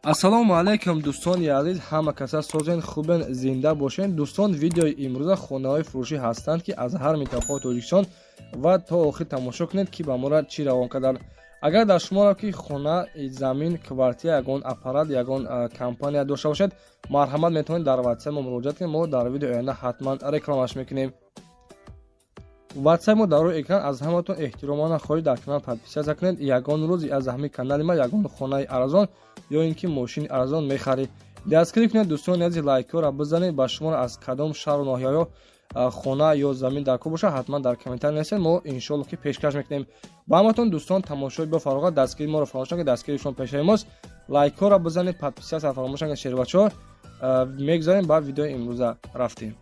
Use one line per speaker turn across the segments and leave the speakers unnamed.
Ассалому алайкум, дӯстони азиз, ҳама каса созен, хубен, зинда бошен. Дӯстон, видеои имрӯза хонаҳои фурӯшӣ ҳастанд, ки аз ҳар минтақаи Тоҷикистон, ва то охир тамошо кунед, ки ба мора чӣ равон карданд. Агар дар шуморо ки хона, замин, квартира, ягон аппарат, ягон компания дошта бошед, марҳамат, метавонед дар ватсап мо муроҷиат кунед. Мо дар видеои оянда ҳатман рекламаш мекунем. Ватсап мо дар рӯи экран. Аз ҳаматон эҳтиромона хоҳиш, дар канал подписаться кунед. Ягон рӯз аз ҳамин канали ма ягон хонаи арзон ё ин ки мошини арзон мехаред. Дастгирӣ кунед, дӯстони азиз, лайкҳоро бизанед. Ба шуморо аз кадом шаҳру ноҳияҳо хона ё замин дар кор бошад, ҳатман дар комментарий нависед, мо иншоалло ки пешкаш мекунем ба ҳаматон. Дӯстон, тамошои бо фароғат, дастгирии моро фаромӯш накунед, дастгирии шумо пешаи мост. Лайкҳоро бизанед, подписаться фаромӯш накунед, шербачаҳо. Мегузарем ба видеои имрӯза, рафтем.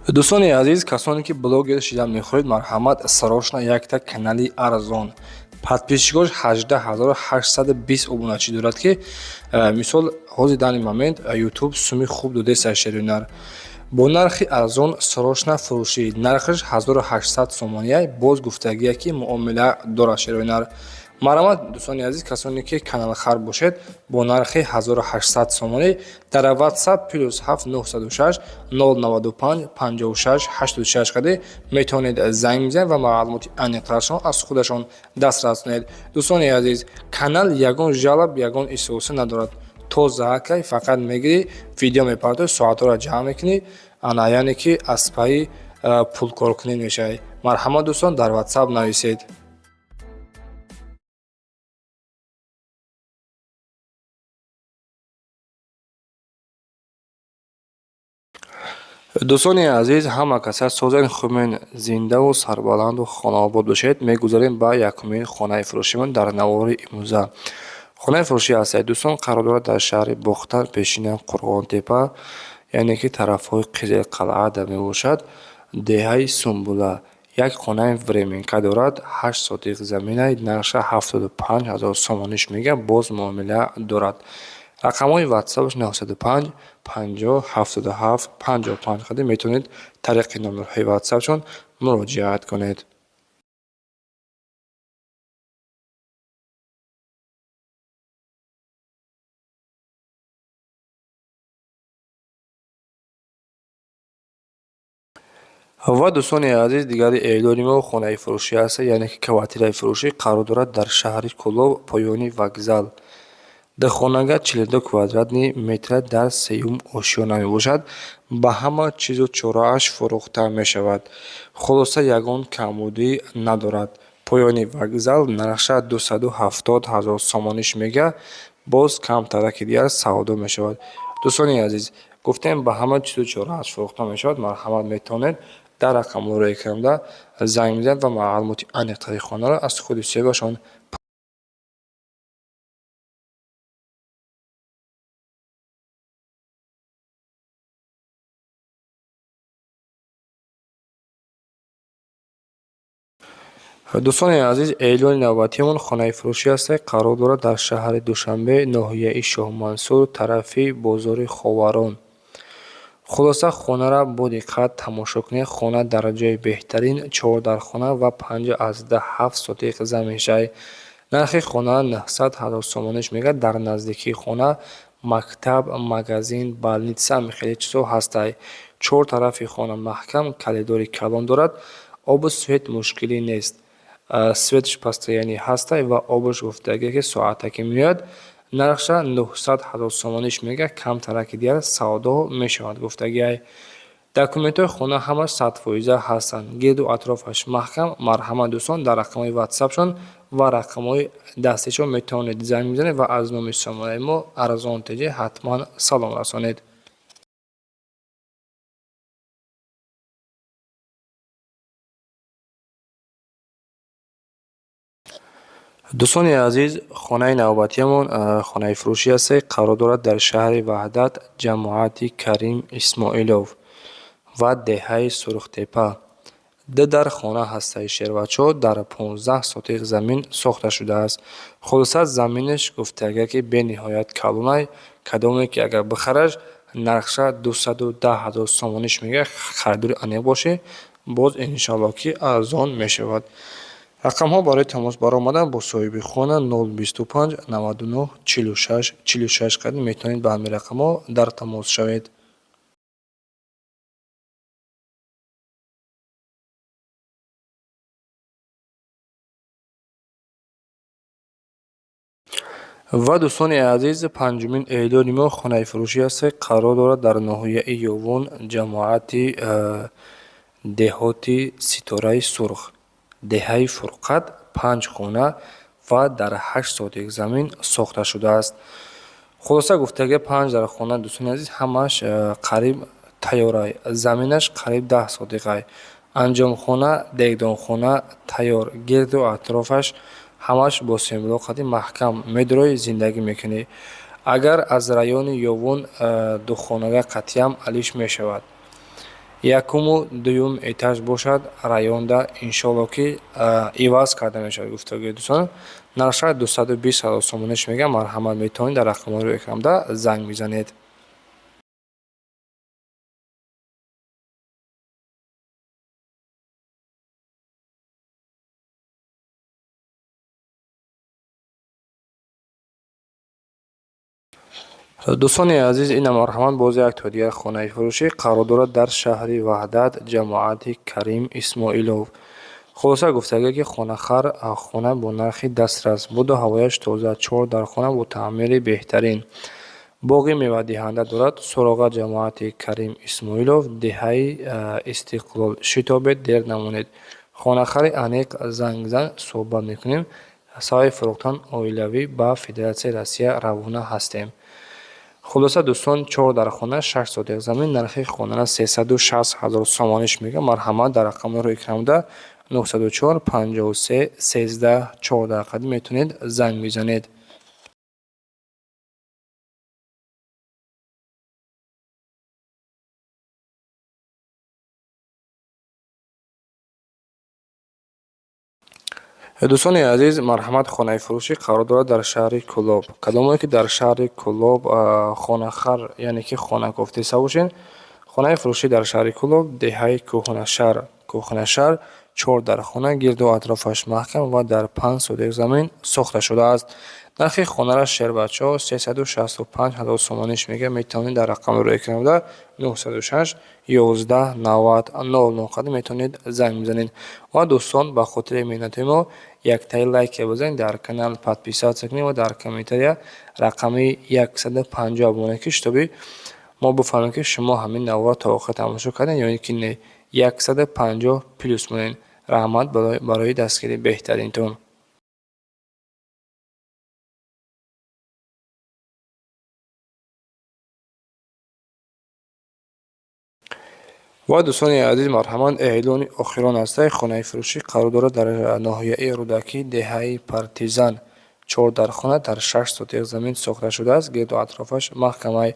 Дӯстони азиз, касоне ки блогер шидан мехоҳед, марҳамат, срочно якта канали арзон, подписчикош 18 820 обуначӣ дорад, ки мисол ҳозир данный момент Ютуб суми хуб додеста. Шеринар бо нархи арзон срочно фурӯшӣ, нархаш 1800 сомония, боз гуфтагие ки муомила дорад. Шеринар, марҳамат, дӯстони азиз, касоне ки каналхар бошед, бо нархи 1800 сомонӣ дар WhatsApp +7 906 095 56 86 қади метавонед занг бизанед ва маълумоти аниқтарашон аз худашон дастрас кунед. Дӯстони азиз, канал ягон жалоб, ягон исоса надорад, тоза акай. Фақат мегирӣ, видео мепартоӣ, соатҳоро ҷамъ мекунӣ, ана, яъне ки аз пайи пулкоркунӣ мешавӣ. Марҳамат, дӯстон, дар WhatsApp нависед. Дӯстони азиз, ҳама каса созен, хубен, зиндаву сарбаланду хонаобод бошед. Мегузарем ба якумин хонаи фурӯшимон дар навори имрӯза. Хонаи фурӯшӣ ҳастед, дӯстон, қарор дорад дар шаҳри Бохтар, пешина Қурғонтепа, яъне ки тарафҳои Қизилқалъа мебошад, деҳаи Сумбула. Як хонаи временка дорад, 8 сотих замина, нархша 75 000 сомониш мегӯяд, боз муомила дорад. Рақамҳои ватсапаш 905 50 77 55 қади метавонед тариқи номерҳои ватсапшон муроҷиат кунед. Ва, дӯстони азиз, дигари эълони мо хонаи фурӯшӣ аст, яъне ки квартираи фурӯшӣ, қарор дорад дар шаҳри Кӯлоб, поёни вокзал. Духонага 42 квадратный метра, дар сеюм ошёна мебошад. Ба ҳама чизу чорааш фурӯхта мешавад. Хулоса, ягон камбудӣ надорад. Поёни вокзал, нархша 270 000 сомониш мегӯяд, боз камтараки дигар савдо мешавад. Дӯстони азиз, гуфтем, ба ҳама чизу чорааш фурӯхта мешавад. Марҳамат, метавонед дар рақамҳоро экранда занг бизанед ва маълумоти аниқтари хонаро аз худи соҳибашон. Дӯстони азиз, эълони навбатиамон хонаи фурӯшӣ аст, қарор дорад дар шаҳри Душанбе, ноҳияи Шоҳмансур, тарафи бозори Ховарон. Хулоса, хонаро бо диққат тамошо кунед. Хона дар ҷои беҳтарин, чор дархона ва 5,7 сотих заминшай. Нархи хона 900 000 сомониш мегӯяд. Дар наздикии хона мактаб, магазин, больница, хеле чизҳо ҳастай. Чор тарафи хона маҳкам, калидори калон дорад. Обу свет мушкилӣ нест, светш постоянный ҳастай ва обаш гуфтагие ки соатаке меояд. Нархша 900 000 сомониш мегӯяд, камтараки дигар савдо мешавад гуфтагиай. Документҳои хона ҳамаш 100% ҳастанд, гирду атрофаш маҳкам. Марҳамат, дӯстон, дар рақамҳои ватсапшон ва рақамҳои дастишон метавонед занг бизанед ва аз номи сомонаи мо Арзон ТЖ ҳатман салом расонед. Дӯстони азиз, хонаи навбатиамон хонаи фурӯшӣ аст, қарор дорад дар шаҳри Ваҳдат, ҷамоати Карим Исмоилов ва деҳаи Сурхтепа. Ду дар хона ҳастаи, шербачо, дар 15 сотих замин сохта шудааст. Хулоса, заминаш гуфтага ки бениҳоят калонай, кадоме ки агар бихараш, Нархша 210 ҳазор сомониш мега. Харидори аниқ бошед, боз иншоалло ки арзон мешавад. Рақамҳо барои тамос баромадан бо соҳиби хона 025 99 46 46 қадим метавонед ба ҳамин рақамҳо дар тамос шавед. Ва дӯстони азиз, панҷумин эълони мо хонаи фурӯшӣ аст, қарор дорад дар ноҳияи Ёвон, ҷамоати деҳоти Ситораи Сурх, деҳаи Фурқат, панҷ хона ва дар 8 сотик замин сохта шудааст. Хулоса гуфтага, панҷ дар хона, дӯстони азиз, ҳамааш қариб тайёрай, заминаш қариб 10 сотиқай, анҷомхона, дегдонхона тайёр, гирду атрофаш ҳамаш бо семблоқати маҳкам, медурой, зиндагӣ мекунӣ. Агар аз райони Ёвон духонага қатъиям алиш мешавад. Якуму дуюм этаж бошад, районда иншоалло ки иваз карда мешавад, гуфтагӯи дӯстон. Нархша 220 ҳазор сомониш мегӯям. Марҳамат, метавонед дар рақамҳои рӯи экранда занг бизанед. Дӯстони азиз, ина марҳамат, боз як то дигар хонаи фурӯшӣ қарор дорад дар шаҳри Ваҳдат, ҷамоати Карим Исмоилов. Хулоса гуфтагӣ ки хонахар, хона бо нархи дастрас, буду ҳавояш тоза, чор дар хона бо таъмири беҳтарин, боғи мевадиҳанда дорад. Суроға: ҷамоати Карим Исмоилов, деҳаи Истиқлол. Шитобед, дер намонед. Хонахари аниқ занг зан, суҳбат мекунем. Сабаби фурӯхтан оилавӣ, ба Федератсияи Россия равона ҳастем. Хулоса, дӯстон, чор дар хона, 6 сотик замин, нархи хонара 360 ҳазор сомониш мегӯям. Марҳамат, дар рақамҳои рӯи экранбуда 904 53 13 14 қадим метавонед занг бизанед. Дӯстони азиз, марҳамат, хонаи фурӯшӣ қарор дорад дар шаҳри Кӯлоб. Кадомое ки дар шаҳри Кӯлоб хонахар, яъне ки хона кофтеста бошед, хонаи фурӯшӣ дар шаҳри Кӯлоб, деҳаи Кӯҳнашаҳр, Кӯҳнашаҳр, чор дар хона, гирду атрофаш маҳкам ва дар 5 сотик замин сохта шудааст. Нархи хонара, шербачаҳо, 365 ҳазор сомониш мегӯяд. Метавонед дар рақами рӯи экранбуда 906 11 90 00 қадим метавонед занг бизанед. Ва дӯстон, ба хотири меҳнатҳои мо яктаи лайке бизанед, дар канал подписаться кунед ва дар комментария рақами 150 бимонед, ки шитоби мо бифаҳмем, ки шумо ҳамин наворро то охир тамошо кардем ё ин ки не. 150 плюс монед. Раҳмат барои дастгирии беҳтаринтон. Ва дӯстони азиз, марҳамат, эълони охирон ҳастай. Хонаи фурӯшӣ қарор дорад дар ноҳияи Рӯдакӣ, деҳаи Партизан, чор дар хона, дар 6 сотик замин сохта шудааст, гирду атрофаш маҳкамай.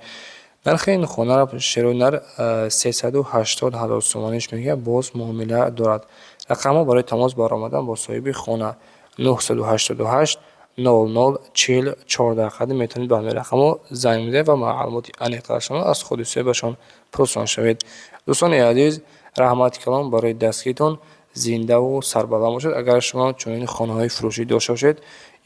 Нархи ин хонаро, шерои нар, 380 ҳазор сомониш мегӯяд, боз муомила дорад. Рақамҳо барои тамос баромадан бо соҳиби хона 988 00 40 14 қадим метавонед ба ҳамин рақамҳо занг бизанед ва маълумоти аниқтарашонро аз худи соҳибашон пурсон шавед. Дӯстони азиз, раҳмати калон барои дастгиритон, зиндаву сарбаланд бошед. Агар шумо чунин хонаҳои фурӯшӣ дошта бошед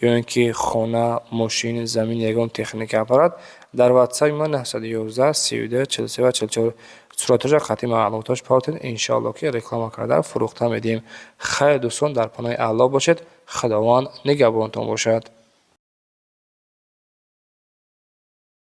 ё ин ки хона, мошин, замин, ягон техника, аппарат, дар ватсапи ман 911 32 43 ва 44 суратҳоша қатъи маълумотҳош партед, иншоалло ки реклама карда фурӯхта медиҳем. Хайр, дӯстон, дар паноҳи Аллоҳ бошед, Худованд нигаҳбонтон бошад.